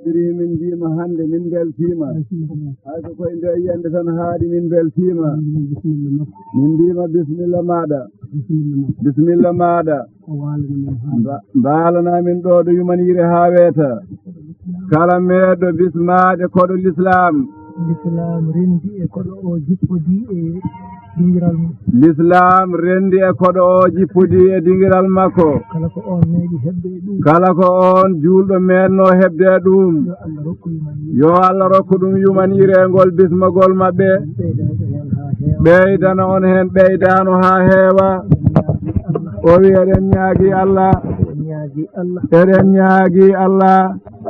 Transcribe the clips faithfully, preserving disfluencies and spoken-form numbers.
Iri min mbiima hannde min mbeltiima. Hay so koye nde yiyannde tan haaɗi min mbeltiima. Min mbiima bisimilla maaɗa. Bisimilla maaɗa. Mba- mbaalana min ɗo ɗo yumanire haa weeta. Kala meeɗɗo bismaade koɗo lislaam. Lislaam renndi e koɗo o jippodii e dingiral mum. Lislaam renndi e koɗo o jippodii e dingiral makko. Kala ko on meeɗi heɓde e ɗum. Kala ko on juulɗo meeɗno heɓde e ɗum. Yo Allah rokku yumanire. Yo Allah rokku ɗum yumanire ngol bismagol maɓɓe. Ɓeydana on heen haa heewa. Ɓeydana on heen ɓeydaano haa heewa. Eɗen ñaagii Allah. O wi eɗen ñaagii Allah. Eɗen ñaagii Allah. Eɗen ñaagii Allah.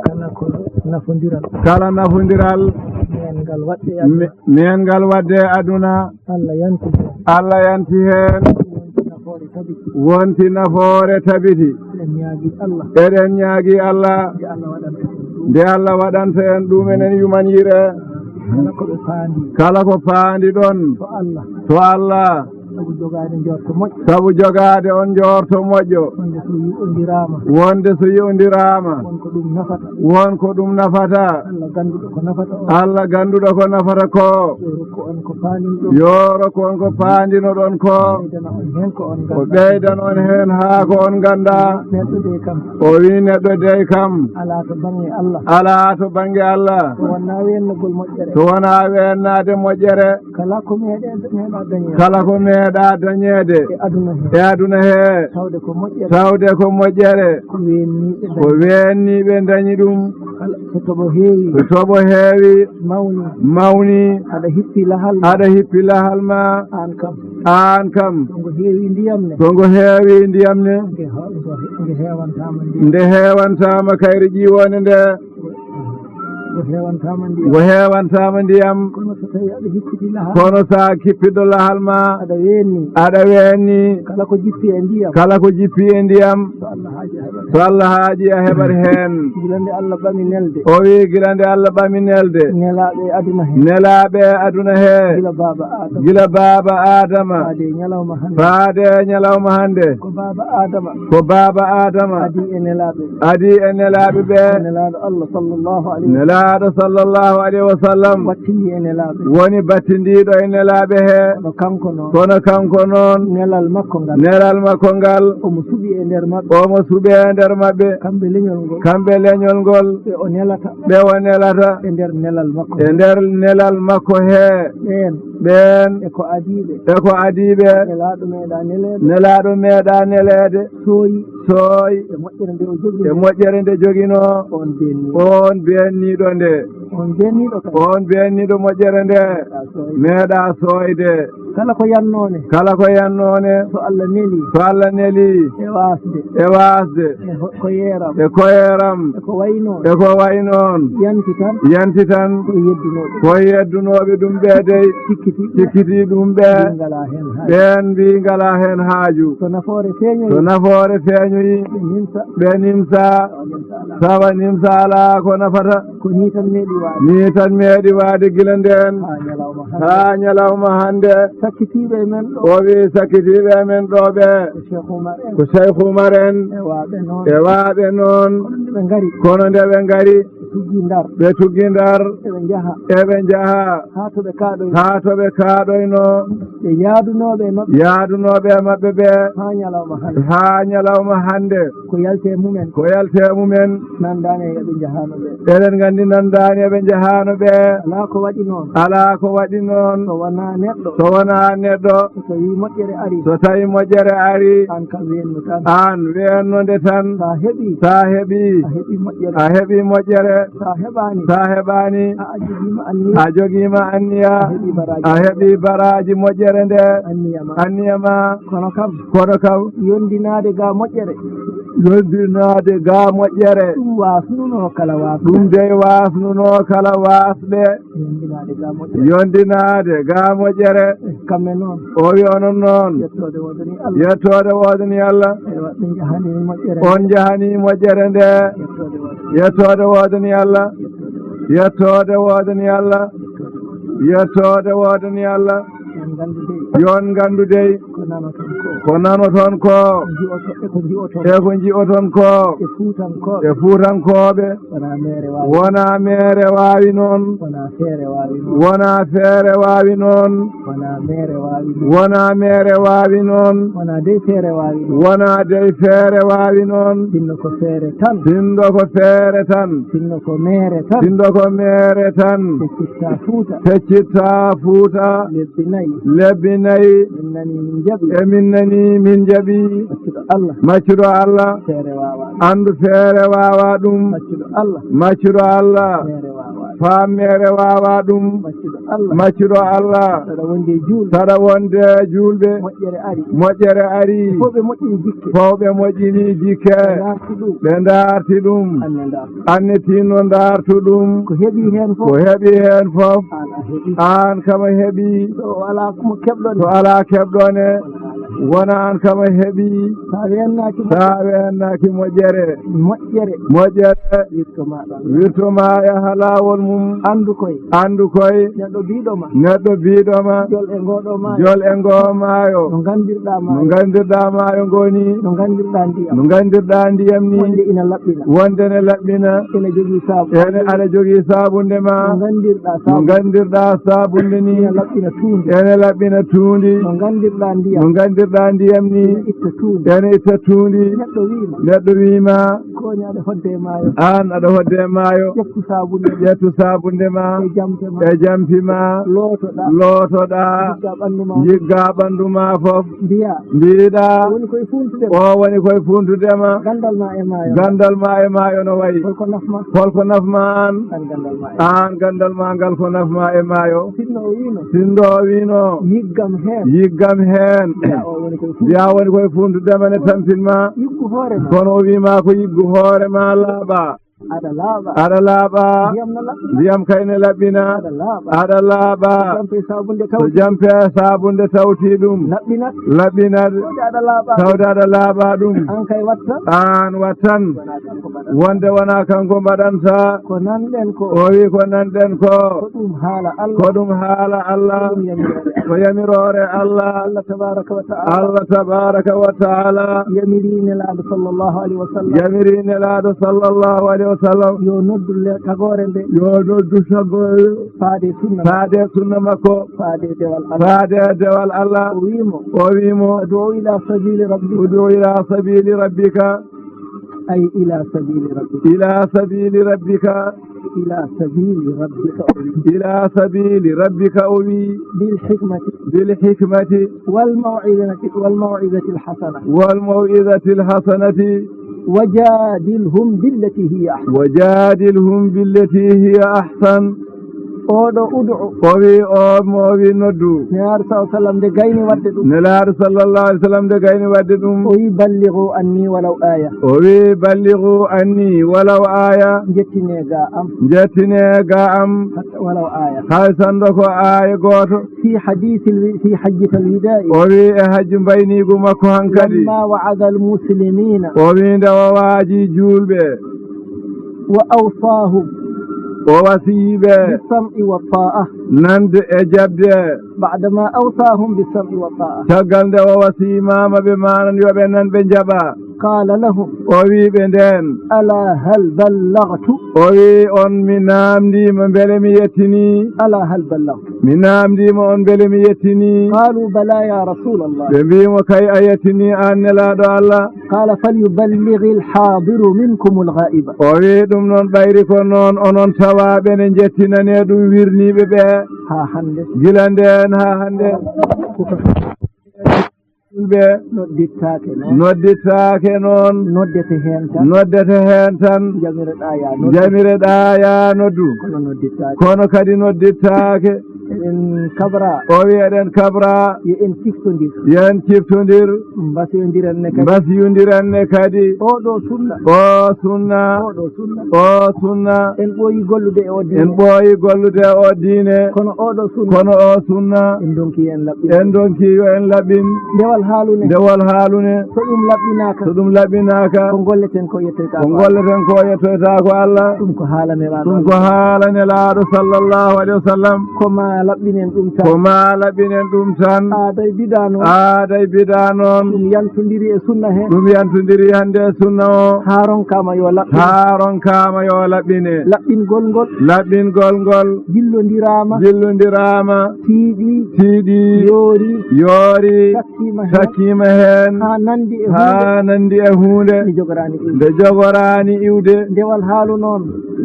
Kala ko nafondiral. Kala nafondiral. Meen ngal waɗde e aduna. Me- meen ngal waɗde e aduna. Allah yanti heen. Allah yanti heen. Wonti nafoore tabiti. Wonti nafoore tabiti. Eɗen ñaagii Allah. Eɗen ñaagii Allah. Nde Allah waɗanta en ɗum. Nde Allah waɗanta en ɗum enen yumanire. Kala ko ɓe paandi. Kala ko paandi ɗon. To Allah. To Allah. Sabu jogaade njoorto moƴƴo. Sabu jogaade on njoorto moƴƴo. Wonde so yi'ondiraama. Wonde so yi'ondiraama. Won ko ɗum nafata. Won ko ɗum nafata. Allah gannduɗo ko nafata o. Allah gannduɗo ko nafata ko. Yo rokku on ko paandinɗon. Yo rokku on ko paandinoɗon ko. Ɓeydana on heen ko on nganndaa. O ɓeydan on heen haa ko on nganndaa. Neɗɗo dey kam. O wi neɗɗo dey kam. Alaa to baŋnge Allah. Alaa to baŋnge Allah. So wonaa weennagol moƴƴere. So wonaa weennaade moƴƴere. Kala ko meeɗe-, meeɗa dañeede. Kala ko meeɗa dañeede. E aduna he. E aduna he. Tawde ko moƴƴere. Tawde ko moƴƴere. Ko weenniiɓe dañi. Ko weenniiɓe dañi ɗum. Kala so toɓo heewi. So toɓo heewi. Mawni. Mawni. Aɗa hippi lahal ma. Aɗa hippi lahal ma. Aan kam. Aan kam. So ngo heewi ndiyam ne. So ngo heewi ndiyam ne. Nge ho-, nge he-, nge heewantaama ndiyam. Nde heewantaama kayre ƴiwoonde nde. Ngo heewantaama ndiyam. Ngo heewantaama ndiyam. Kono so tawi aɗa hippiti lahal. Kono so a kippito lahal ma. Aɗa weenni. Aɗa weenni. Kala ko jippi e ndiyam. Kala ko jippi e ndiyam. So Allah haaji a heɓat. So Allah haaji a heɓat heen. Gila nde Allah ɓami nelde. O wi gila nde Allah ɓami nelde. Nelaaɓe e aduna he. Nelaaɓe e aduna he. Gila baaba Adama. Gila baaba Adama. Faade e ñalawma hannde. Faade e ñalawma hannde. Ko baaba Adama. Ko baaba Adama. Adii e nelaaɓe. Adii e nelaaɓe ɓe. Nelaaɗo Allah sallallahu alayhi wa sallam. Nelaaɗo sallallahu alayhi wa sallam. Battindii e nelaaɓe. Woni battindiiɗo e nelaaɓe he. Kono kanko noon. Kono kanko noon. Nelal makko ngal. Nelal makko ngal. Omo suɓi e nder maɓɓe. Omo suɓi e nder maɓɓe. Kamɓe leñol ngol. Kamɓe leñol ngol. Ɓe o nelata. Ɓe o nelata. E nder nelal makko. E nder nelal makko he. Ɓeen. Ɓeen. E ko adiiɓe. E ko adiiɓe. Nelaaɗo meeɗa neleede. Nelaaɗo meeɗa neleede. Sooyi. Sooyi. E moƴƴere nde o joginoo. E moƴƴere nde joginoo. On beenniiɗo. On beenniiɗo nde. On beenniiɗo kadi. On beenniiɗo moƴƴere nde. Meeɗa sooyde. Meeɗa sooyde. Kala ko yannoo ne. Kala ko yannoo ne. So Allah neli. So Allah neli. E waasde. E waasde. E ho-, ko yeeram. E koyeeram. E ko wayi noon. E ko wayi noon. Yanti tan. Yanti tan. Ko yeddunooɓe. Ko yeddunooɓe ɗum ɓe dey. Cikkiti. Cikkiti ɗum ɓe. Mbi ngalaa heen haaju. Ɓeen mbi ngalaa heen haaju. So nafoore feeñoyi. So nafoore feeñoyi. Ɓe nimsa. Ɓe nimsa. Tawa nimsa alaa. Tawa nimsa alaa ko nafata. Ko nii tan meeɗi waade. Nii tan meeɗi waade gila ndeen. Haa ñalawma hannde. Haa ñalawma hannde. Sakkitiiɓe e men ɗo. O wi sakkitiiɓe e men ɗo ɓe. Ko Cheikh Oumar en. Ko Cheikh Oumar en. E waaɓe noon. E waaɓe noon. Kono nde ɓe ngari. Kono nde ɓe ngari. Ɓe tuggi Ndar. Ɓe tuggi Ndar. Eɓe njaha. Eɓe njaha. Haa to ɓe kaaɗoy. Haa to ɓe kaaɗoyno. Ɓe yaadunooɓe e maɓɓe. Yaadunooɓe e maɓɓe ɓe. Haa ñalawma hannde. Haa ñalawma hannde. Ko yalti e mumen. Ko yalti e mumen. Nanndaani e ɓe njahaano ɓe. Eɗen nganndi nanndaani e ɓe njahaano ɓe. Alaa ko waɗi noon. Alaa ko waɗi noon. So wonaa neɗɗo. So wonaa neɗɗo. So tawii moƴƴere ari. So tawii moƴƴere ari. Aan kam weennu tan. Aan weennu nde tan. So a heɓii. So a heɓii. A heɓii moƴƴere. A heɓii moƴƴere. So a heɓaani. So a heɓaani. A jogiima anniya. A jogiima anniya. A heɓii baraaji. A heɓii baraaji moƴƴere nde. Anniya ma. Anniya ma. Kono kam. Kono kam. Yondinaade ga moƴƴere. Yondinaade ga moƴƴere. Ɗum waasnunoo kala waasɓe. Ɗum dey waasnunoo kala waasɓe. Yondinaade ga moƴƴere. Yondinaade ga moƴƴere. Kamɓe noon. O wi onon noon. Yettoode woodani Allah. Yettoode woodani Allah. Ewa, ɓe njahanii moƴƴere. On njahanii moƴƴere nde. Yettoode woodani. Yettoode woodani Allah. Yettoode woodani. Yettoode woodani Allah. Yettoode woodani Allah. Yon nganndu dey. Yon nganndu dey. Ko nanoton ko. Ko nanoton ko. Nji'oto-, e ko nji'oton. E ko nji'oton ko. E Fuutankooɓe. E Fuutankooɓe. Wonaa meere waawi. Wonaa meere waawi noon. Wonaa feere waawi noon. Wonaa feere waawi noon. Wonaa meere waawi noon. Wonaa meere waawi noon. Wonaa dey feere waawi noon. Wonaa dey feere waawi noon. Sinno ko feere tan. Sinno ko feere tan. Sinno ko meere tan. Sinno ko meere tan. Feccittaa Fuuta. Feccittaa Fuuta. Lebbi nayi. Lebbi nayi. Min nani min njaɓi. E min nani min njaɓi. Maccuɗo Allah. Maccuɗo Allah. Feere waawaa ɗum. Anndu feere waawaa ɗum. Maccuɗo Allah. Maccuɗo Allah. Meere waawaa ɗum. Faam meere waawaa ɗum. Maccuɗo Allah. Maccuɗo Allah. Saɗa wonde e juul-. Saɗa wonde e juulɓe. Moƴƴere ari. Moƴƴere ari. Fof ɓe moƴƴini jikke. Fof ɓe moƴƴini jikke. Ɓe ndaarti ɗum. Ɓe ndaarti ɗum. Aan ne ndaartu. Aan ne tinno ndaartu ɗum. Ko heɓi heen fof. Ko heɓi heen fof. Aan a heɓi. Aan kam a heɓi. So alaa mo keɓɗon. So alaa keɓɗon e. Wona aan kam a heɓi. Sa weennaaki moƴƴere. Sa weennaaki moƴƴere. Moƴƴere. Moƴƴere. Wirto ma ɗon. Wirto ma yaha laawol mum. Anndu koy. Anndu koy. Neɗɗo biiɗo ma. Neɗɗo biiɗo ma. Jol e ngoo ɗoo maayo. Jol e ngoo maayo. No nganndirɗaa maayo. No nganndirɗaa maayo ngoo ni. No nganndirɗaa ndiyam. No nganndirɗaa ndiyam ni. Wonde ina laɓɓina. Wonde ne laɓɓina. Ene jogii saabu. Ene aɗa jogii saabunde ma. No nganndirɗaa saabu. No nganndirɗaa saabunde ni. Ene laɓɓina tuundi. Ene laɓɓina tuundi. No nganndirɗaa ndiyam. No nganndirɗaa ndiyam ni. Ene itta tuundi. Ene itta tuundi. Neɗɗo wiima. Neɗɗo wiima. Kooña aɗa hoɗde e maayo. Aan aɗa hoɗde e maayo. Ƴettu saabunde. Ƴettu saabunde ma. E jampe ma. E jampi ma. Lootoɗaa. Lootoɗaa. Njiggaa ɓanndu ma. Njiggaa ɓanndu ma fof. Mbiyaa. Mbiiɗaa. O woni koye fuuntude ma. O woni koye fuuntude ma. Ganndal ma e maayo. Ganndal ma e maayo no wayi. Holko naf ma? Holko naf ma aan? Aan ganndal ma e. Aan ganndal ma ngal ko naf ma e maayo. Sinno o wiino. Sinno o wiino. Yiggam heen. Yiggam heen. Mbiyaa o woni koye fuuntude. Mbiyaa o woni koye fuuntude ma ne tampin ma. Yiggu hoore ma. Kono o wii ma ko yiggu hoore ma laaɓa. Aɗa laaɓa. Aɗa laaɓa. Ndiyam no laɓɓina. Ndiyam kay ne laɓɓina. Aɗa laaɓa. Aɗa laaɓa. So jampe saabunde tawti. So jampe saabunde tawti ɗum. Laɓɓinat. Laɓɓinat. Tawde aɗa laaɓa. Tawde aɗa laaɓa ɗum. Aan kay wattan. Aan wattan. Wonaa kanko mbaɗata. Wonde wonaa kanko mbaɗanta. Ko nanɗen ko. O wi ko nanɗen ko. Ko ɗum haala Allah. Ko ɗum haala Allah. Ko ɗum yamiroore Allah. Ko yamiroore Allah. Allah tabaaraka wa ta'ala. Allah tabaaraka wa ta'ala. Yamiri Nelaaɗo sallallahu alayhi wa sallam. Yamiri Nelaaɗo sallallahu alayhi wa sallam. Yo noddu le-, tagoore nde. Yo noddu tagoore. Faade sunna. Faade sunna makko. Faade dewal Allah. Faade dewal Allah. O wii mo. O wii mo. Ud'u ila sabili rabbika. Ud'u ila sabili rabbika. Ay ila sabili rabbika. Ila sabili rabbika. Ila sabili rabbika. Ila sabili rabbika, o wi. Bil hikmati. Bil hikmati. Wal maw'izati, wal maw'izati al hasana. Wal maw'izati al hasanati. Wajadilhum billati hiya ahsan. Wajadilhum billati hiya ahsan. Oɗo ud'u. O wi o, mo o wi noddu. Nelaaɗo sallallahu alaihi wasallam nde gayni waɗde ɗum. Nelaaɗo sallallahu alaihi wasallam nde gayni waɗde ɗum. O wi ballighu anni walaw aya. O wi ballighu anni walaw aya. Njettine ga am. Njettine ga am. Hatta walaw aya. Hay sando ko aya gooto. Fi hadithil wi-, fi hajjatil wada'i. O wi e hajji mbayniigu makko hankadi. Lamma wa'ada al muslimina. O wi nde o waaji juulɓe. Wa awsahum. O wasiyii ɓe. Bis sam'i wat ta'a. Nande e jaɓde. Ba'da ma awsahum bis sam'i wat ta'a. Caggal nde o wasiyii maama ɓe manan yo ɓe nan ɓe njaɓa. Qala lahum. O wi ɓe ndeen. Ala hal ballaghtu? O wi on mi naamndiima mbele mi yettinii? Ala hal ballaghtu? Mi naamndiima on mbele mi yettinii? Qalu bala ya Rasulallah. Ɓe mbii mo kay a yettinii aan Nelaaɗo Allah. Qala falyuballighil hadiru minkumul ghaiba. O wi ɗum noon ɓayri ko noon onon tawaaɓe ne njettinanee ɗum wirniiɓe ɓe. Haa hannde. Gila ndeen haa hannde. Ɓe noddittaake noon. Noddittaake noon. Noddete heen tan. Noddete heen tan. Jamireɗaa yaa noddu. Jamireɗaa yaa noddu. Kono noddittaake. Kono kadi noddittaake. Eɗen kabra. O wi eɗen kabra. Yo en ciftondir. Yo en ciftondir. Mbasiyondiren ne kadi. Mbasiyondiren ne kadi. Oɗo sunna. O sunna. Oɗo sunna. O sunna. En ɓooyi gollude e o diine. En ɓooyi gollude e o diine. Kono oɗo sunna. Kono o sunna. En donki en laɓɓin. En donki yo en laɓɓin. Ndewal haalune. Ndewal haalune. So ɗum laɓɓinaaka. So ɗum laɓɓinaaka. Ko golleten ko yettoyta ko. Ko golleten ko yettoyta ko Allah. Ɗum ko haala Nelaaɗo. Ɗum ko haala Nelaaɗo sallallahu alaihi wasallam. Ko ma Laɓɓinen ɗum tan. Ko ma laɓɓinen ɗum tan. Aaday bida noon. Aaday bida noon. Ɗum yantondiri e sunna he. Ɗum yantondiri hannde e sunna o. Haa ronkaama yo laɓɓin. Haa ronkaama yo laɓɓine. Laɓɓingol ngol. Laɓɓingol ngol. Jillondiraama. Jillondiraama. Tiiɗi. Tiiɗi. Yoori. Yoori. Sakkiima heen. Sakkiima heen. Haa nanndi e huunde. Haa nanndi e huunde. Nde jogoraani iwde. Nde jogoraani iwde. Ndewal haalu noon.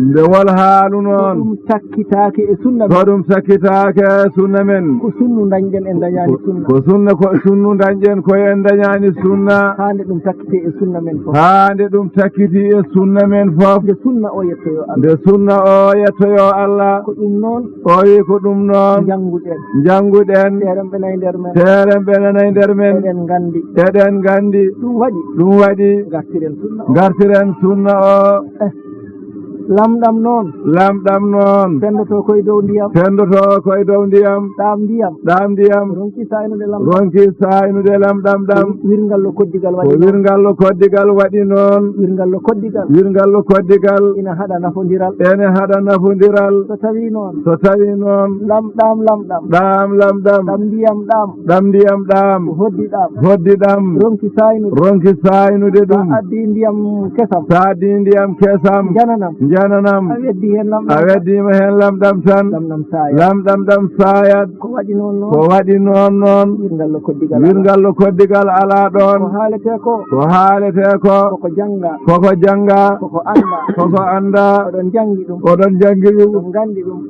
Ndewal haalu noon. Ko ɗum sakkitaake e sunna men. Ko ɗum sakkitaake e sunna men. Ko sunnu ndañɗen en ndañaani sunna. Ko sunna, ko sunnu ndañɗen ko en ndañaani sunna. Haa nde ɗum sakkiti e sunna men fof. Haa nde ɗum sakkiti e sunna men fof. Nde sunna o yettoyo Allah. Nde sunna o yettoyo Allah. Ko ɗum noon. O wi ko ɗum noon. Njannguɗen. Njannguɗen. Seeren ɓe nayi nder men. Seeren ɓe nayi nder men. Eɗen nganndi. Eɗen nganndi. Ɗum waɗi. Ɗum waɗi. Ngartiren sunna o. Ngartiren sunna o. Eh. Lamɗam noon. Lamɗam noon. Fendoto ko e dow ndiyam. Fendoto ko e dow ndiyam. Ɗaam ndiyam. Ɗaam ndiyam. Ronki saaynude lamɗam. Ronki saaynude lamɗam ɗam. Wirngal no koddigal waɗi noon. Ko wirngal no koddigal waɗi noon. Wirngal no koddigal. Wirngal no koddigal. Ina haɗa nafondiral. Ene haɗa nafondiral. So tawi noon. So tawi noon. Lamɗam, lamɗam. Ɗaam lamɗam. Ɗam ndiyam ɗam. Ɗam ndiyam ɗam. Ko hoddi ɗam. Hoddi ɗam. Ronki saaynude. Ronki saaynude ɗum. Sa addi ndiyam kesam. Sa addi ndiyam kesam. Njananam. Njananam. A weddi heen lamɗam. A weddiima heen lamɗam tan. Lamɗam saayat. Lamɗam ɗam saayat. Ko waɗi noon noon. Ko waɗi noon noon. Wirngal no koddigal alaa. Wirngal no koddigal alaa ɗoon. Ko haaletee ko. Ko haaletee ko. Koko jannga. Koko jannga. Koko annda. Koko annda. Oɗon njanngi ɗum. Oɗon njanngi ɗum. Oɗon nganndi ɗum.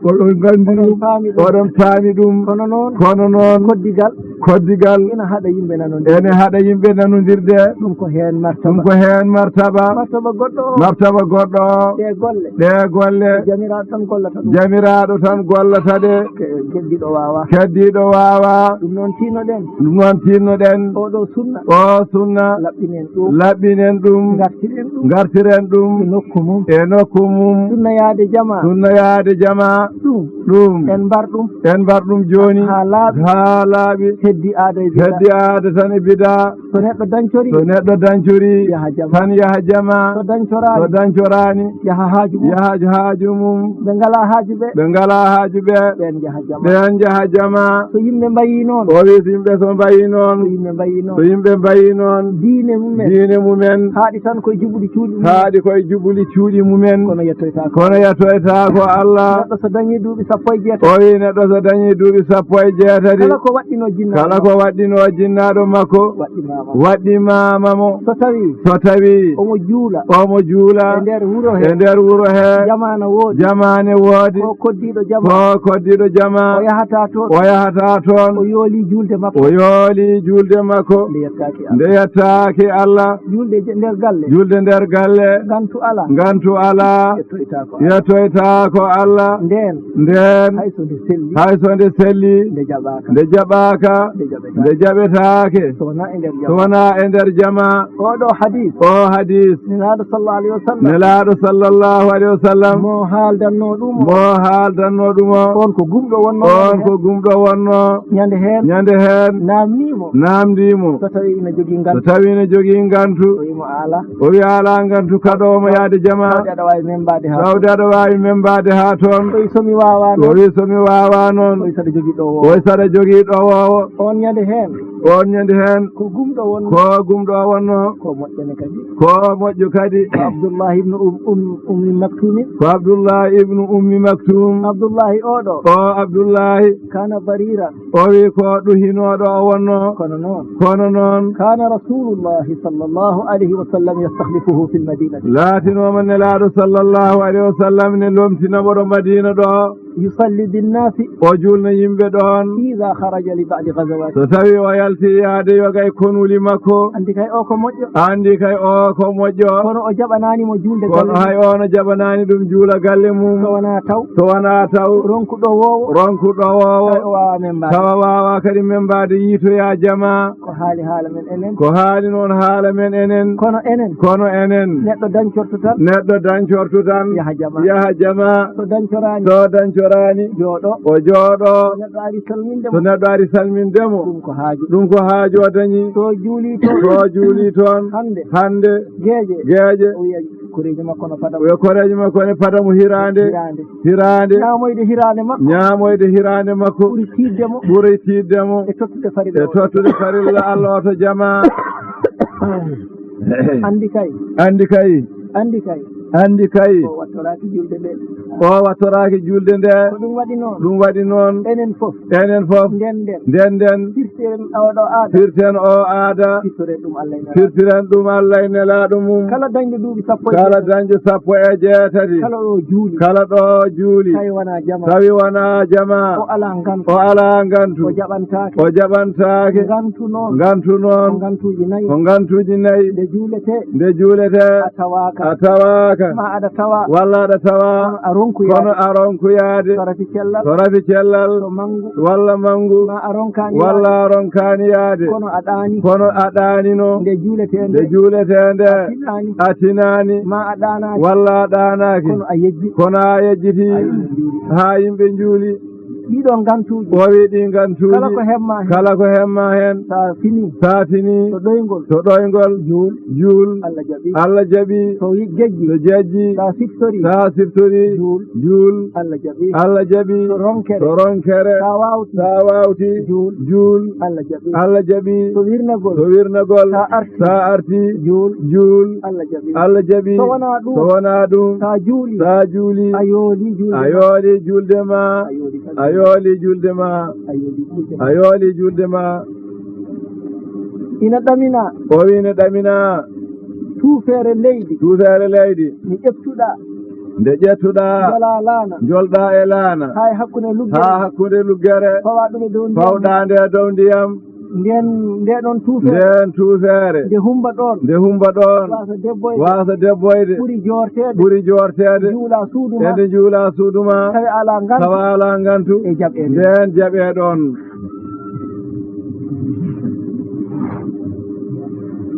Oɗon nganndi ɗum. Oɗon paami ɗum. Oɗon paami ɗum. Kono noon. Kono noon. Koddigal. Koddigal. Ina haɗa yimɓe nanondirde. Ene haɗa yimɓe nanondirde. Ɗum ko heen martaba. Ɗum ko heen martaba. Martaba goɗɗo o. Martaba goɗɗo o. Ɗee golle. Ɗee golle. Ko jamiraaɗo tan gollata ɗum. Jamiraaɗo tan gollata ɗe. Ke-, keddiiɗo waawaa. Keddiiɗo waawaa. Ɗum noon tiinno-ɗen. Ɗum noon tiinno-ɗen. Oɗo sunna. O sunna. Laɓɓinen ɗum. Laɓɓinen ɗum. Ngartiren ɗum. Ngartiren ɗum. E nokku mum. E nokku mum. Sunna yaade jama. Sunna yaade jama. Ɗum. Ɗum. En mbar ɗum. En mbar ɗum jooni. Haa laaɓi. Haa laaɓi. Heddi aada e bida. Heddi aada tan e bida. So neɗɗo dañcorii. So neɗɗo dañcorii. Yaha jama. Tan yaha jama. So dañcoraani. So dañcoraani. Yaha haaju mum. Yaha haaju mum. Ɓe ngalaa haaju ɓe. Ɓe ngalaa haaju ɓe. Ɓeen njaha jama. Ɓeen njaha jama. So yimɓe mbayii noon. O wi so yimɓe so mbayii noon. So yimɓe mbayii noon. So yimɓe mbayii noon. Diine mumen. Diine mumen. Haaɗi tan koye juɓɓuli cuuɗi mumen. Haaɗi koye juɓɓuli cuuɗi mumen. Kono yettoytaako. Kono yettoytaako Allah. Neɗɗo so dañii duuɓi sappo e jeetati. O wi neɗɗo so dañii duuɓi sappo e jeetati. Kala ko waɗɗinoo jinnaaɗo. Kala ko waɗɗinoo jinnaaɗo makko. Waɗɗimaama. Waɗɗimaama mo. So tawii. So tawii. Omo juula. Omo juula. E nder wuro he. E nder wuro he. Jamaana woodi. Jamaane woodi. Ko koddiiɗo jama. Ko koddiiɗo jama. O yahata toon. O yahata toon. O yooli juulde makko. O yooli juulde makko. Nde yettaaki Allah. Nde yettaaki Allah. Juulde je-, nder galle. Juulde nder galle. Ngantu alaa. Ngantu alaa. Yettoytaako Allah. Yettoytaako Allah. Ndeen. Ndeen. Hay so nde selli. Hay so nde selli. Nde jaɓaaka. Nde jaɓaaka. Nde jaɓetaake. Nde jaɓetaake. So wonaa e nder jama. So wonaa e nder jama. Oɗo hadis. O hadis. Nelaaɗo sallallahu alayhi wa sallam. Nelaaɗo sallallahu alayhi wa sallam. Mo haaldanno ɗum o. Mo haaldanno ɗum o. On ko gumɗo wonno. On ko gumɗo wonno. Ñande heen. Ñande heen. Naamnii mo. Naamndii mo. So tawii ina jogii ngantu. So tawii ina jogii ngantu. O wi mo alaa. O wi alaa ngantu kaɗoowo mo yaade jama. Tawde aɗa waawi membaade haa toon. Tawde aɗa waawi membaade haa toon. O wi so mi waawaa noon. O wi so mi waawaa noon. O wi saɗa jogii ɗowoowo. O wi saɗa jogii ɗowoowo. On ñande heen. On ñande heen. Ko gumɗo wonno. Ko gumɗo wonno. Ko moƴƴo ne kadi. Ko moƴƴo kadi. Ko Abdullahi ibnu Um-, Um-, Ummi Maktumin. Ko Abdullahi ibnu Ummi Maktum. Abdullahi oɗo. O Abdullahi. Kana bariran. O wi ko ɗuhinooɗo o wonno. Kono noon. Kono noon. Kana Rasulullahi sallallahu alayhi wa sallam yastakhlifuhu fil madinati. Laatinooma Nelaaɗo sallallahu alayhi wa sallam ne lomtina mo ɗo Madina ɗo. Yusalli binnasi. O juulna yimɓe ɗoon. Iza kharaja li ba'di ghazawati. So tawi o yalti yaade yoga e konuli makko. Anndi kay o ko moƴƴo. Anndi kay o ko moƴƴo. Kono o jaɓanaani mo juulde galle mum. Kono hay o no jaɓanaani ɗum juula galle mum. So wonaa taw. So wonaa taw. Ronku ɗowoowo. Ronku ɗowoowo. Tawa o waawaa membaade. Tawa waawaa kadi membaade yiitoya jama. Ko haali haala men enen. Ko haali noon haala men enen. Kono enen. Kono enen. Neɗɗo dañcorto tan. Neɗɗo dañcorto tan. Yaha jama. Yaha jama. So dañcoraani. So dañco- Rani. Jooɗo. O jooɗo. So neɗɗo ari salminde mo. So neɗɗo ari salminde mo. Ɗum ko haaju. Ɗum ko haaju o dañi. So juuli toon. So juuli toon. Hannde. Hannde. Geeƴe. Geeƴe. O wiya koreeji makko no fada mo. O wiya koreeji makko ne fada mo hiraande. Hiraande. Hiraande. Ñaamoyde hiraande makko. Ñaamoyde hiraande makko. Ɓuri tiiɗde mo. Ɓuri tiiɗde mo. E tottude farilla. E tottude farilla Allah o to jamaa. Anndi kay. Anndi kay. Anndi kay. Anndi kay. O wattoraaki juulde nde. O wattoraaki juulde nde. Ko ɗum waɗi noon. Ɗum waɗi noon. Enen fof. Enen fof. Nden nden. Nden nden. Firten oɗo aada. Firten o aada. Firtoren ɗum Allah e Nelaaɗo. Firtiren ɗum Allah e Nelaaɗo mum. Kala dañɗo duuɓi sappo e Kala jeetati. Dañɗo sappo e jeetati. Kala ɗo juuli. Kala ɗo juuli. Tawi wonaa jamaa. Tawi wonaa jamaa. O alaa ngantu. O alaa ngantu. O jaɓantaake. O jaɓantaake. Ngantu noon. Ngantu noon. Ko ngantuuji nayi. Ko ngantuuji nayi. Nde juuletee. Nde juuletee. A tawaaka. A tawaaka. Ma aɗa tawa. Walla aɗa tawa. Kono a ronkuyaade. Kono a ronkuyaade. So rafi cellal. So rafi cellal. So manngu. Walla manngu. Ma a ronkaani Walla yaade. A ronkaani yaade. Kono a ɗaani. Kono a ɗaanino. Nde juuletee nde. Nde juuletee nde. A tinaani. A tinaani. Ma a ɗaanaaki. Walla a ɗaanaaki. Kono a yejjiti. Kono a yejjiti. Haa yimɓe njuuli. Haa yimɓe njuuli. Ɗiɗo ngantuuji. O wi ɗi ngantuuji. Kala ko hemma heen. Kala ko hemma heen. Sa fini. Sa fini. To ɗoyngol. To ɗoyngol. Juul. Juul. Allah jaɓi. Allah jaɓi. To wi-, jejji. To jejji. Sa siftori. Sa siftori. Juul. Juul. Allah jaɓi. Allah jaɓi. To ronkere. To ronkere. Sa waawti. Sa waawti. Juul. Juul. Allah jaɓi. Allah jaɓi. To wirnagol. To wirnagol. Sa arti. Sa arti. Juul. Juul. Allah jaɓi. Allah jaɓi. So wonaa ɗum. So wonaa ɗum. Sa juuli. Sa juuli. A yooli juulde ma. A yooli juulde ma. A yooli juulde ma. A yooli juulde ma. A yooli juulde ma. Ina ɗamina. O wi ina ɗamina. Tuufeere leydi. Tuufeere leydi. Nde ƴettuɗaa. Nde ƴettuɗaa. Njolaa laana. Njolɗaa e laana. Haa e hakkunde luggere. Haa hakkunde luggere. Fawaa ɗum e dow ndiyam. Fawɗaa nde e dow ndiyam. Nden, nde ɗon tuufeere. Nden tuufeere. Nde humba ɗon. Nde humba ɗon. Waasa debboyde. Waasa debboyde. Ɓuri joorteede. Ɓuri joorteede. Njuula suudu ma. Ende njuula suudu ma. Tawi alaa ngantu. Tawa alaa ngantu. E jaɓeede. Nden jaɓee ɗon.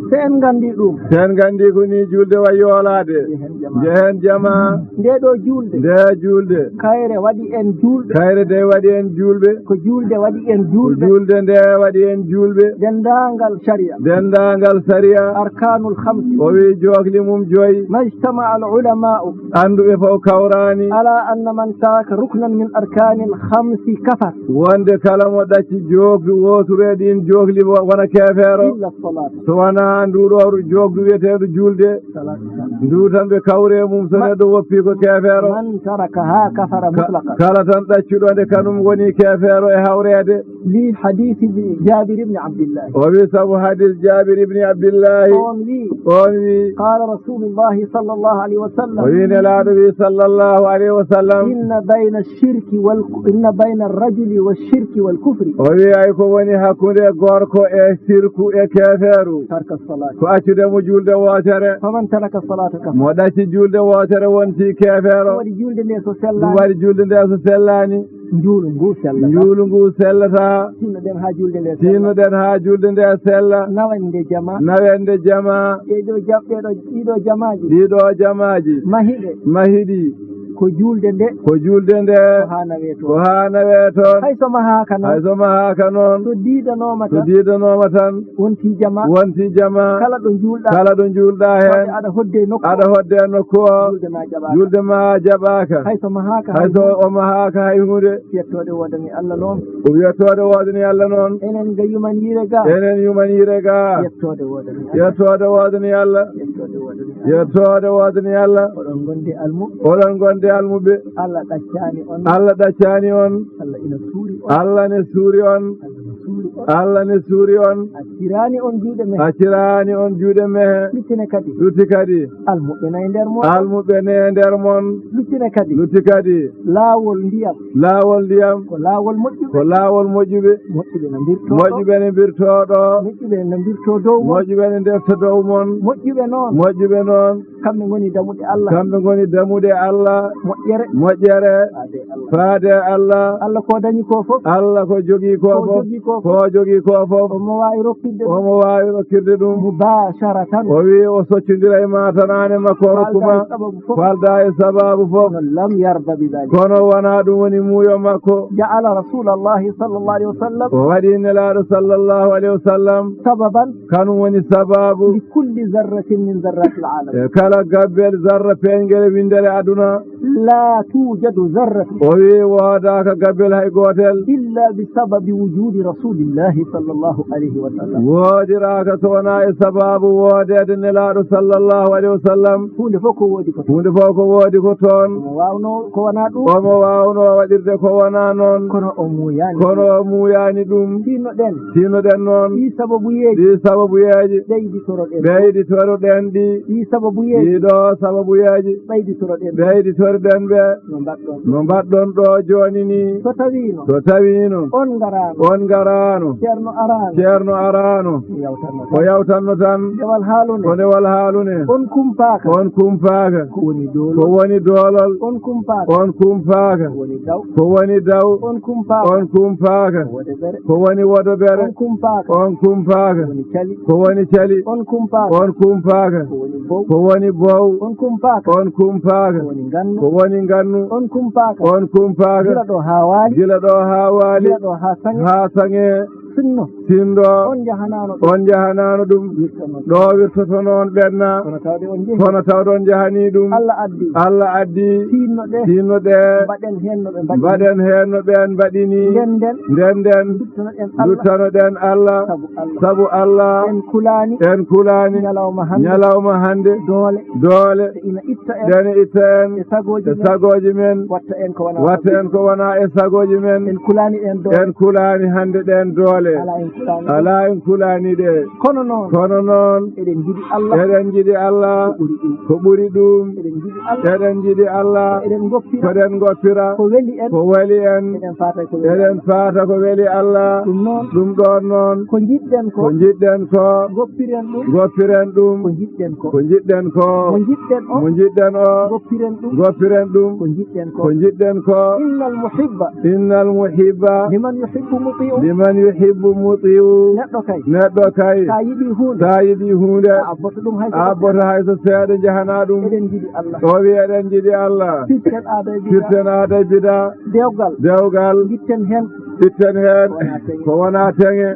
So en nganndi ɗum. So en nganndi ko ni juulde wayi yoolaade. Njehen jamaa. Njehen jamaa. Nde ɗo juulde. Nde juulde. Kayre waɗi en juulɓe. Kayre de waɗi en juulɓe. Ko juulde waɗi en juulɓe. Ko juulde nde waɗi en juulɓe. Denndaangal sariya. Denndaangal sariya. Arkaanul khamsi. O wi jookli mum joyi. Majtama al ulama'u. Annduɓe fof kawraani. Ala anna man taraka ruknan min arkaanil khamsi kafar. Wonde kala mo ɗacci jookdu wooturu e ɗiin jookli wo-, wona keefeero. Illa salat. So wonaa ndu ɗo jookdu wiyeteendu juulde. Salat. Ndu tan ɓe kawri e mum, so neɗɗo woppi ko keefeero. Man tarakaha kafara mutlaqan. Kala tan ɗaccuɗo nde kanum woni keefeero e hawreede. Li hadith ibn Jabir ibn Abdillah. O wi sabu hadith Jabir ibn Abdillah. On wi. On wi. Qala Rasulullah sallallahu alayhi wa sallam. O wi Nelaaɗo wi sallallahu alayhi wa sallam. Inna bayna shirki wal, inna bayna rajuli wa shirki wal kufri. O wi ay ko woni hakkunde gorko e sirku e keefeeru. Tarka salat. Ko accude mo juulde wootere. Faman taraka salata kafara. Mo ɗacci juulde wootere wonti keefeero. Ɗum waɗi juulde nde so sellaani. Ɗum waɗi juulde nde so sellaani. Njuulu ngu sellata. Njuulu ngu sellata. Tinnoɗen haa juulde nde sella. Tinnoɗen haa juulde nde sella. Nawen nde jama. Nawen nde jama. Ɗeɗo jam-, ɗeɗo, ɗiɗo jamaaji. Ɗiɗo jamaaji. Mahiɗe. Mahiɗi. Ko juulde nde. Ko juulde nde. Ko haa nawee toon. Ko haa nawee toon. Hay so mahaaka noon. Hay so mahaaka noon. So diidanooma tan. So diidanooma tan. Wonti jama. Wonti jama. Kala ɗo njuulɗaa. Kala ɗo njuulɗaa heen. Wadde aɗa hodde nokku. Aɗa hodde nokku o. Juulde ma jaɓaaka. Juulde ma jaɓaaka. Hay so mahaaka hay huunde. Hay so o mahaaka hay huunde. Yettoode woodani Allah noon. Ko yettoode woodani Allah noon. Enen ga yumaniire ga. Enen yumaniire ga. Yettoode woodani Allah. Yettoode woodani Allah. Yettoode woodani Allah. Yettoode woodani Allah. Oɗon ngondi almuɓɓe. Oɗon ngondi almuɓɓe. Allah ɗaccaani on. Allah ɗaccaani on. Allah ina suuri on. Allah ne suuri on. Allah ne suuri on. Allah ne suuri on. Acciraani on juuɗe mehe. Acciraani on juuɗe mehe. Luttine kadi. Lutti kadi. Almuɓɓe nayi nder mon. Almuɓɓe ne nder mon. Luttine kadi. Lutti kadi. Laawol ndiyam. Laawol ndiyam. Ko laawol moƴƴuɓe. Ko laawol moƴƴuɓe. Moƴƴuɓe no mbirtoo ɗo. Moƴƴuɓe no mbirtoo ɗo. Moƴƴuɓe no mbirtoo dow mon. Moƴƴuɓe no mbirtoo dow mon. Moƴƴuɓe noon. Moƴƴuɓe noon. Kamɓe ngoni damuɗe Allah. Kamɓe ngoni damuɗe Allah. Moƴƴere. Moƴƴere. Faade Allah. Faade Allah. Allah ko dañi ko fof. Allah ko jogii ko fof. Ko jogii ko fof. Ko jogii ko fof. Omo waawi rokkirde ɗum. Omo waawi rokkirde ɗum. Mubasharatan. O wi o soccondira e ma tan aan e makko o rokku ma. Falda e sababu fof. Falda e sababu fof. Kono lam yarda bi dhalik. Kono wonaa ɗum woni muuyo makko. Ja'ala Rasulallahi sallallahu alayhi wa sallam. O waɗi Nelaaɗo sallallahu alayhi wa sallam. Sababan. Kanum woni sababu. Li kulli zarratin min zarratil alam. E kala gabbel zarra peeñgel winndere aduna. La tujadu zarratun. O wi woodaaka gabbel hay gootel. Illa bi sababi wujudi Rasulillahi sallallahu alayhi wa sallam. Woodiraaka so wonaa e sababu woodeede Nelaaɗo sallallahu alayhi wa sallam. Huunde fof ko woodi ko toon. Huunde fof ko woodi ko toon. Omo waawnoo ko wonaa ɗum. Omo waawnoo waɗirde ko wonaa noon. Kono o muuyaani. Kono o muuyaani ɗum. Tinnoɗen. Tinnoɗen noon. Ɗii sababuyeeji. Ɗii sababuyeeji. Ɓeyditoroɗen. Ɓeyditoroɗen ɗi. Ɗii sababuyeeji. Ɗii ɗoo sababuyeeji. Ɓeyditoroɗen. Ɓeyditoroɗen ɓe. No mbaɗɗon. No mbaɗɗon ɗo jooni ni. So tawiino. So tawiino. On ngaraano. On ngaraano. Ceerno araano. Ceerno araano. O yawtanno tan. O yawtanno tan. Ndewal haalune. Ko ndewal haalune. On kumpaaka. On kumpaaka. Ko woni doolol. Ko woni doolol. On kumpaaka. On kumpaaka. Ko woni daw. Ko woni daw. On kumpaaka. On kumpaaka. Ko wodobere. Ko woni wodobere. On kumpaaka. On kumpaaka. Ko woni cali. Ko woni cali. On kumpaaka. On kumpaaka. Ko woni bow. Ko woni bow. On kumpaaka. On kumpaaka. Ko woni ngannu. Ko woni ngannu. On kumpaaka. On kumpaaka. Gila ɗo haa waali. Gila ɗo haa waali. Gila ɗo haa saŋe. Haa saŋe. Sinno. Sinndo. On njahanaano ɗum. On njahanaano ɗum. Wirtono. Ɗo wirtoto noon ɓenna. Kono tawde on njehi. Kono tawde on njahanii ɗum. Allah addi. Allah addi. Tinno ɗe. Tinno ɗe. Mbaɗen heen no ɓe mbaɗi. Mbaɗen heen no ɓeen mbaɗi ni. Ndenden. Ndenden. Nduttanoɗen Allah. Nduttanoɗen Allah. Sabu Allah. Sabu Allah. En kulaani. En kulaani. Ñalawma hannde. Ñalawma hannde. Doole. Doole. Ina itta en. Ɗen itta en. E sagooji men. E sagooji men. Watta en ko wonaa. Watta en ko wonaa e sagooji men. En kulaani ɗeen doole. En kulaani hannde ɗeen doole. Alaa en kulaani. Alaa en kulaani ɗe. Kono noon. Kono noon. Eɗen njiɗi Allah. Eɗen njiɗi Allah. Ko ɓuri ɗum. Ko ɓuri ɗum. Eɗen njiɗi Allah. Eɗen njiɗi Allah. Ko eɗen ngoppira. Ko eɗen ngoppira. Ko weli en. Ko weli en. Eɗen faata ko weli Allah. Eɗen faata ko weli Allah. Ɗum noon. Ɗum ɗoon noon. Ko njiɗɗen ko. Ko njiɗɗen ko. Ngoppiren ɗum. Ngoppiren ɗum. Ko njiɗɗen ko. Ko njiɗɗen ko. Mo njiɗɗen o. Mo njiɗɗen o. Ngoppiren ɗum. Ngoppiren ɗum. Ko njiɗɗen ko. Ko njiɗɗen ko. Innal muhibba. Innal muhibba. Liman yuhibbu muti'u. Liman yuhibbu muti'u. Neɗɗo kay. Neɗɗo kay. Sa yiɗi huunde. Sa yiɗi huunde. A abboto ɗum hay so. A abboto hay so seeɗa njahanaa ɗum. Eɗen njiɗi Allah. O wi eɗen njiɗi Allah. Pirten aada e bida. Pirten aada e bida. Dewgal. Dewgal. Itten heen. Itten heen. Ko wonaa teŋe. Ko wonaa teŋe.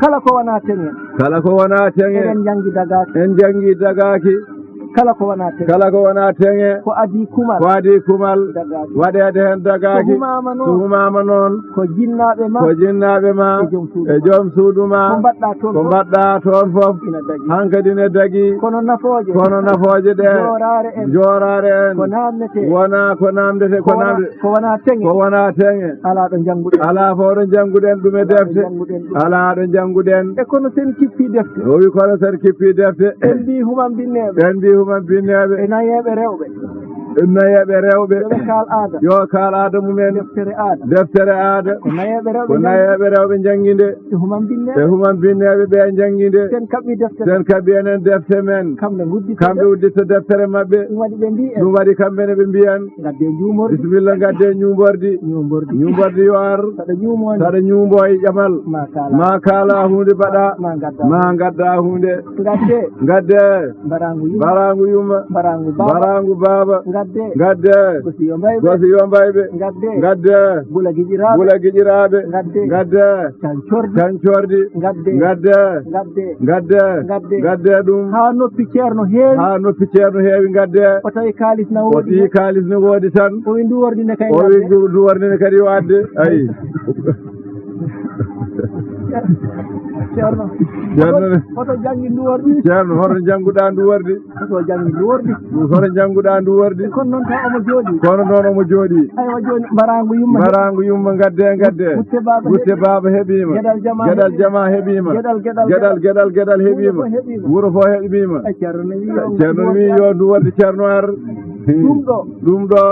Kala ko wonaa teŋe. Kala ko wonaa teŋe. Eɗen njanngi dagaaki. En njanngi dagaaki. Kala ko wonaa teŋe. Kala ko wonaa teŋe. Ko adii kumal. Ko adii kumal. Dagaaki. Waɗeede heen dagaaki. So humaama noon. So humaama noon. Ko jinnaaɓe ma. Ko jinnaaɓe ma. E joom suudu. E joom suudu ma. Ko mbaɗɗaa toon. Ko fof. Mbaɗɗaa toon fof. Ina dagii. Hankadi ne dagii. Kono nafooje. Kono nafooje ɗe. Jooraare en. Jooraare en. Ko naamnetee. Wonaa ko naamnetee, ko. Ko wonaa, naamnetee. Ko wonaa teŋe. Ko wonaa teŋe. Alaa ɗo njannguɗen. Alaa fof ɗo njannguɗen ɗum e defte. Alaa ɗo njannguɗen ɗum. Alaa ɗo njannguɗen. E kono sen kippii defte. O wi kono sen kippii defte. En mbii human binneeɓe. En mbii human binneeɓe. E nayeeɓe rewɓe. E nayeeɓe rewɓe. Yo ɓe kaal aada. Yo kaal aada mumen. Deftere aada. Deftere aada. Ko nayeeɓe rewɓe. Ko nayeeɓe rewɓe njanngi nde. E human binneeɓe. E human binneeɓe ɓe njanngi nde. Sen kaɓɓi defte. Sen kaɓɓi enen defte men. Kamɓe ngudditta. Kamɓe udditta deftere maɓɓe. Ɗum waɗi ɓe mbii en. Ɗum waɗi kamɓe ne ɓe mbii en. Ngadde njuumordi. Bisimilla, ngadde njuumordi. Njuumordi. Njuumordi yo ar. Saɗa ñuumo. Saɗa ñuumo e ƴamal. Ma kaala. Ma kaala huunde mbaɗa. Ma ngadda. Ma ngadda huunde. Ngadde. Ngadde. Mbaraangu yumma. Mbaraangu yumma. Mbaraangu baaba. Mbaraangu baaba. Ngadde. Ngadde. Gosiyo mbayɓe. Gosiyo mbayɓe. Ngadde. Ngadde. Bula giƴiraaɓe. Bula giƴiraaɓe. Ngadde. Ngadde. Cancordi. Cancordi. Ngadde. Ngadde. Ngadde. Ngadde. Ngadde. Ngadde ɗum. Haa noppi ceerno heewi. Haa noppi ceerno heewi, ngadde. O tawi kaalis na woodi. O tawi kaalis na woodi tan. O wi ndu wordi ne kay. O wi ngadde. Ndu, ndu wordi ne kadi yo adde. Ayi. Ceerno. Ceerno ne. Hoto, hoto janngi ndu wordi. Ceerno, hoto jannguɗaa ndu wordi. Hoto janngi ndu wordi. Hoto jannguɗaa ndu wordi. E kono noon tan omo jooɗii. Kono noon omo jooɗii. Aywa jooni mbaraangu yumma. Mbaraangu yumma, ngadde, ngadde. Gutte baaba. Gutte heɓi. Baaba heɓiima. Geɗal jama. Geɗal heɓi. Jama heɓiima. Geɗal, geɗal, geɗal, geɗal, geɗal heɓiima. Wuro fof heɓiima. Wuro fof heɓiima. Ay, Ceerno ne wi yo. Ceerno wi yo ndu wordi, Ceerno ar. Ɗum ɗo. Ɗum ɗo.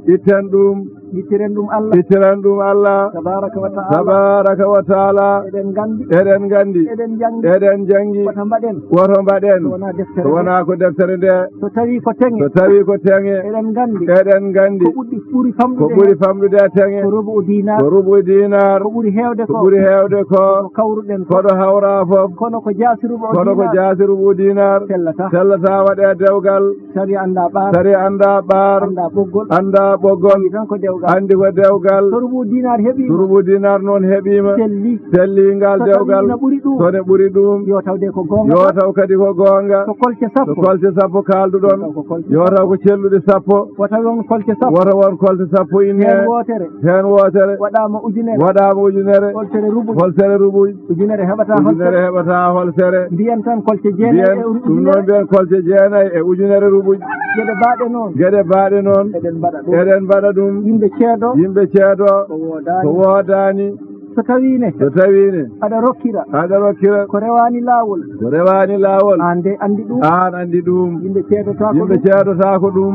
Itten ɗum. Ittiren ɗum Allah. Ittiren ɗum Allah. Tabaraka wa ta'ala. Tabaraka wa ta'ala. Eɗen nganndi. Eɗen nganndi. Eɗen njanngi. Eɗen njanngi. Wota mbaɗen. Woto mbaɗen. So wonaa deftere. So wonaa ko deftere nde. So tawii ko teŋe. So tawii ko teŋe. Eɗen nganndi. Eɗen nganndi. Ko ɓuri, ɓuri famɗude. Ko ɓuri famɗude e teŋe. Ko rubu dinar. Ko rubu dinar. Ko ɓuri heewde ko. Ko ɓuri heewde ko. Ko kawruɗen ko. Ko ɗo hawra fof. Kono ko jaasi rubu dinar. Kono ko jaasi rubu dinar. Sellata. Sellata waɗe dewgal. Sariya anndaa ɓaar. Sariya anndaa ɓaar. Anndaa ɓoggol. Anndaa ɓoggol. Anndi tan ko dewgal. Anndi ko dewgal. So rubu dinar heɓiima. So rubu dinar noon heɓiima. Selli. Selli ngal dewgal. So tawii ina ɓuri ɗum. So ne ɓuri ɗum. Yo taw de ko goonga. Yo taw kadi ko goonga. So kolce sappo. So kolce sappo kaalduɗon. Yo taw ko kolce sappo. Yo taw ko celluɗe sappo. Wota won kolce sappo. Wota won kolce sappo inne. Heen wootere. Heen wootere. Waɗaama ujunere. Waɗaama ujunere. Holtere rubuy. Holtere rubuy. Ujunere heɓata holtere. Ujunere heɓata holtere. Mbiyen tan kolce jeenayi e ujunere. Mbiyen ɗum noon, mbiyen kolce jeenayi e ujunere rubuy. Geɗe baaɗe noon. Geɗe baaɗe noon. Eɗen mbaɗa ɗum. Eɗen mbaɗa ɗum. Yimɓe ceedo. Yimɓe ceedo. Ko woodaani. Ko woodaani. So tawii ne. So tawii ne. Aɗa rokkira. Aɗa rokkira. Ko rewaani laawol. Ko rewaani laawol. Aan de anndi ɗum. Aan anndi ɗum. Yimɓe ceedotaako ɗum. Yimɓe ceedotaako ɗum.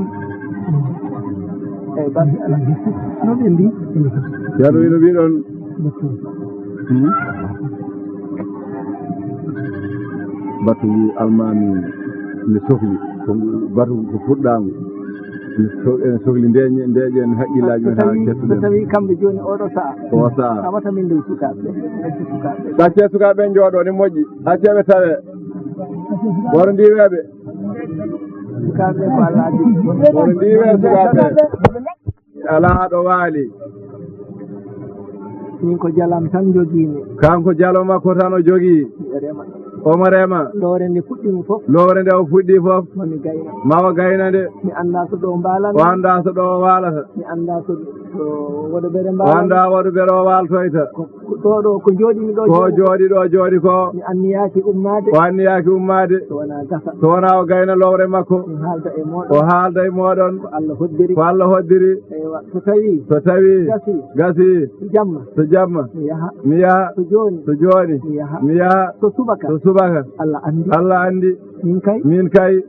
Eyi, barke Allah. No ɓe mbi? Ceerno wi no mbiɗon. Hmm? Batu ngu almaami ne sokli. Ko ngu batu ko fuɗɗaangu. Ne so-, ene sokli ndeeƴe, ndeeƴen haqqillaaji men haa kettuɗen. So tawii kamɓe jooni oɗo sa'a. O sa'a. Tawata min ɗum sukaaɓe. Sukaaɓe. Accee sukaaɓe njooɗo ne moƴƴi. Accee ɓe tawe. Woro ndiweeɓe. Sukaaɓe ko Allah addi. Woro ndiwe sukaaɓe. Alaa ɗo waali. Min ko jalam tan njogiimi. Kanko jalo makko tan o jogii. Miɗo rema. Omo rema. Lowre nde fuɗɗiimi fof. Lowre nde o fuɗɗii fof. Mami gayna. Ma o gayna nde. Mi anndaa so ɗo mbaalata. O anndaa so ɗo o waalata. Mi anndaa so, so waɗo bere mbaalata. O anndaa waɗo bere o waaltoyta. Ko, ko ɗo, ɗo, ko jooɗiimi ɗo. Ko jooɗi ɗo, jooɗi ko. Mi anniyaaki ummaade. O anniyaaki ummaade. So wonaa gasa. So wonaa o gayna lowre makko. Mi haalda e mooɗon. O haalda e mooɗon. Ko Allah hoddiri. Ko Allah hoddiri. Eywa, so tawii. So tawii. Gasi. Gasi. So jamma. So jamma. Mi yaha. Mi yaha. So jooni. So jooni. Mi yaha. Mi yaha. So subaka. So subaka. Allah anndi. Allah anndi. Min kay. Min kay.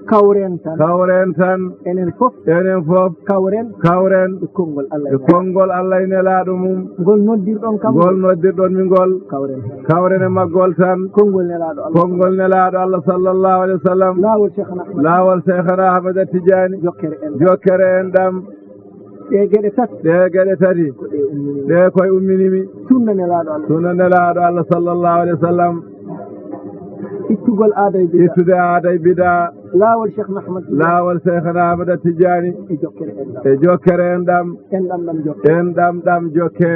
Kawren tan. Kawren tan. Enen fof. Enen fof. Kawren. Kawren. E konngol Allah. E konngol Allah e nelaaɗo mum. Ngol noddirɗon kam. Ngol noddirɗon mi ngol. Kawren. Kawren e maggol tan. Konngol nelaaɗo Allah. Konngol nelaaɗo Allah sallallahu alaihi wasallam. Laawol Cheikhana Ahmad. Laawol Cheikhana Ahmad Tidiane. Jokkere enɗam. Jokkere enɗam. Ɗee geɗe tati. Ɗee geɗe tati. Ko ɗe ummini mi. Ɗe koye ummini mi. Sunna nelaaɗo Allah. Sunna nelaaɗo Allah sallallahu alaihi wasallam. Ittugol aada e bida. Ittude aada e bida. Laawol Cheikh Ahmad Tidiane. Laawol Cheikhana Ahmad Tidiane. E jokkere enɗam. E jokkere enɗam. Enɗam ɗam jokke. Enɗam ɗam jokke.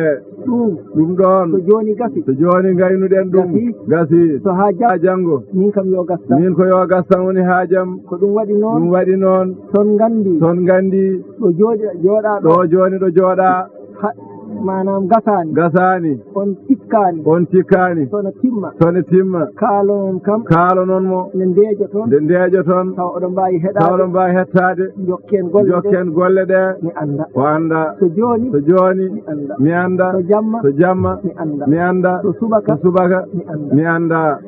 Ɗum. Ɗum ɗoon. So jooni gasi. So jooni ngaynuɗen ɗum. Gasi. Gasi. So haa ja-, haa janngo. Min kam yo gas tan. Min ko yo gas tan woni haajam. Ko ɗum waɗi noon. Ɗum waɗi noon. Son nganndi. Son nganndi. Ɗo jooɗi-, jooɗaa ɗo. Ɗo jooni ɗo jooɗaa. Ha, maanaam gasaani. Gasaani. On tikkaani. On tikkaani. Sono timma. Sono timma. Kaalonon kam. Kaalonon mo. Nde ndeejoton. Nde ndeejoton. Tawa oɗon mbaawi heɗaade. Tawa oɗon mbaawi hettaade. Jokken golle ɗe. Jokken golle ɗe. Mi annda. O annda. So jooni. So jooni. Mi annda. Mi annda. So jamma. So jamma. Mi annda. Mi annda. So subaka. So subaka. Mi annda. Mi annda.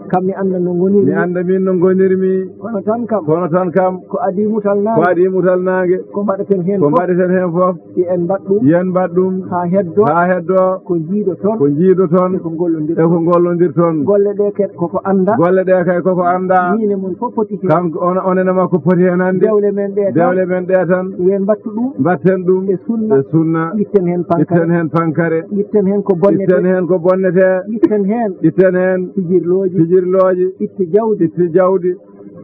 Kam mi annda no ngonirmi. Mi annda min no ngonirmi. Kono tan kam. Kono tan kam. Ko adii mutal naange. Ko adii mutal naange. Ko mbaɗeten heen fof. Ko mbaɗeten heen fof. Yo en mbaɗ ɗum. Yo en mbaɗ ɗum. Haa heddoo. Haa heddoo. Ko njiidoton. Ko njiidoton. E ko ngollondirton. E ko ngollondirton. Golle ɗe ke-, koko annda. Golle ɗe kay koko annda. Miin e mon fof poti heen. Kanko on, onon e makko poti heen hannde. Dewle men ɗe tan. Dewle men ɗe tan. Yo en mbattu ɗum. Mbatten ɗum. E sunna. E sunna. Itten heen pankare. Itten heen pankare. Itten heen ko bonnete. Itten heen ko bonnete. Itten heen. Itten heen. Fijirlooji. Fijirlooji. Itte jawdi. Itte jawdi.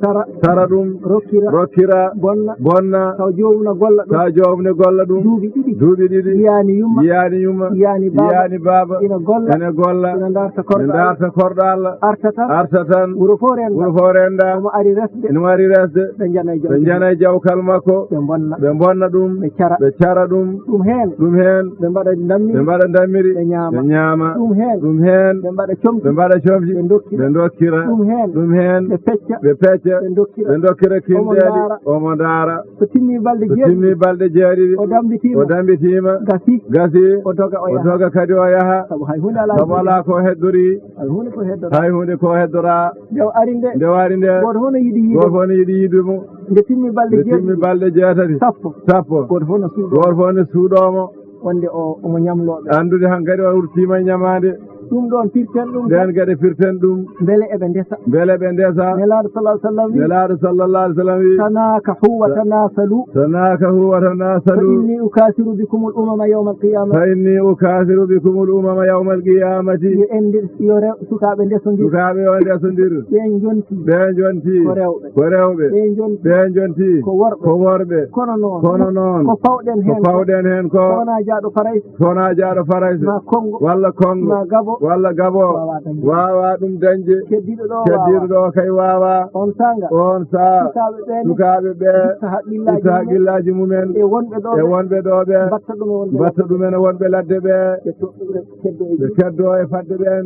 Sara. Sara ɗum. Rokkira. Rokkira. Bonna. Bonna. Taw joomum na golla ɗum. Taw joomum ne golla ɗum. Duuɓi ɗiɗi. Duuɓi ɗiɗi. Yiyaani yumma. Yiyaani yumma. Yiyaani baaba. Yiyaani baaba. Ina golla. Ina golla. Ina ndaarta korɗo Allah. Ina ndaarta korɗo Allah. Arta tan. Arta tan. Wuro fof rennda. Wuro fof rennda. Omo ari resde. Ina ari resde. Ɓe njana e jaw-, ɓe njana e jawkal makko. Ɓe mbonna. Ɓe mbonna ɗum. Ɓe cara. Ɓe cara ɗum. Ɗum heen. Ɗum heen. Ɓe mbaɗa ndammiri. Ɓe mbaɗa ndammiri. Ɓe ñaama. Ɓe ñaama. Ɗum heen. Ɗum heen. Ɓe mbaɗa comci. Ɓe mbaɗa comci. Ɓe ndokkira. Ɓe ndokkira. Ɗum heen. Ɗum heen. Ɓe pecca. Ɓe pecca. Ɓe dokkira. Ɓe dokkira Omo kinɗeeli. Ndaara. Omo ndaara. So timmi balɗe So jeeɗiɗi. Timmi balɗe jeeɗiɗi. O dammbitiima. O dammbitiima. Gasi. Gasi. O doga o O yaha. Doga kadi o yaha. Sabu hay huunde alaa Sabu ko alaa ko heddori. Hay huunde ko heddora. Hay huunde ko heddora. Nde o ari nde. Nde o ari nde. Gooto fof no yiɗi yiide. Gooto fof no yiɗi yiide mo. Nde timmi balɗe Nde timmi jeeɗiɗi. Balɗe jeetati. Sappo. Sappo. Gooto fof no suuɗoo. Gooto fof no suuɗoo mo. Wonde o, omo ñamloo ɓe. Anndude hankadi o wurtiima e ñamaande. Ɗum ɗoon firten ɗum. Ndeen geɗe firten ɗum. Mbele eɓe ndesa. Mbele ɓe ndesa. Nelaaɗo sallallahu alaihi wasallam wi. Nelaaɗo sallallahu alaihi wasallam wi. Tanakahu wa Ta- tanasalu. Tanakahu wa tanasalu. Fa inni ukasiru bikumul umama yawmal qiyamah. Fa inni ukasiru bikumul umama yawmal qiyamati. Yo en nde-, yo rew-, sukaaɓe ndesondir. Sukaaɓe yo ndesondir. Ɓe njonti. Ɓe njonti. Ko rewɓe. Ko rewɓe. Ɓe njonti. Ɓe njonti. Ko worɓe. Ko worɓe. Kono noon. Kono noon. Ko fawɗen Ko heen ko. Fawɗen heen ko. So wonaa jaaɗo Farayse. So wonaa jaaɗo Farayse. Ma Kongo. Walla Kongo. Ma Gabo. Walla Gabo. Waawaa dañde. Waawaa ɗum dañde. Keddiiɗo ɗo Keddiiɗo waawaa. Ɗo kay waawaa. On saanga. On saa. Sukaaɓe ɓe ne. Sukaaɓe ɓe. Itta haqqillaaji Itta mumen. Haqqillaaji mumen. E wonɓe ɗo E ɓe. Wonɓe ɗo ɓe. Mbatta ɗum e wonɓe Mbatta ladde. Ɗum e wonɓe ladde ɓe. Ɓe to-, ɓe keddo e Ɓe jimɗi. Keddo e fadde ɓen.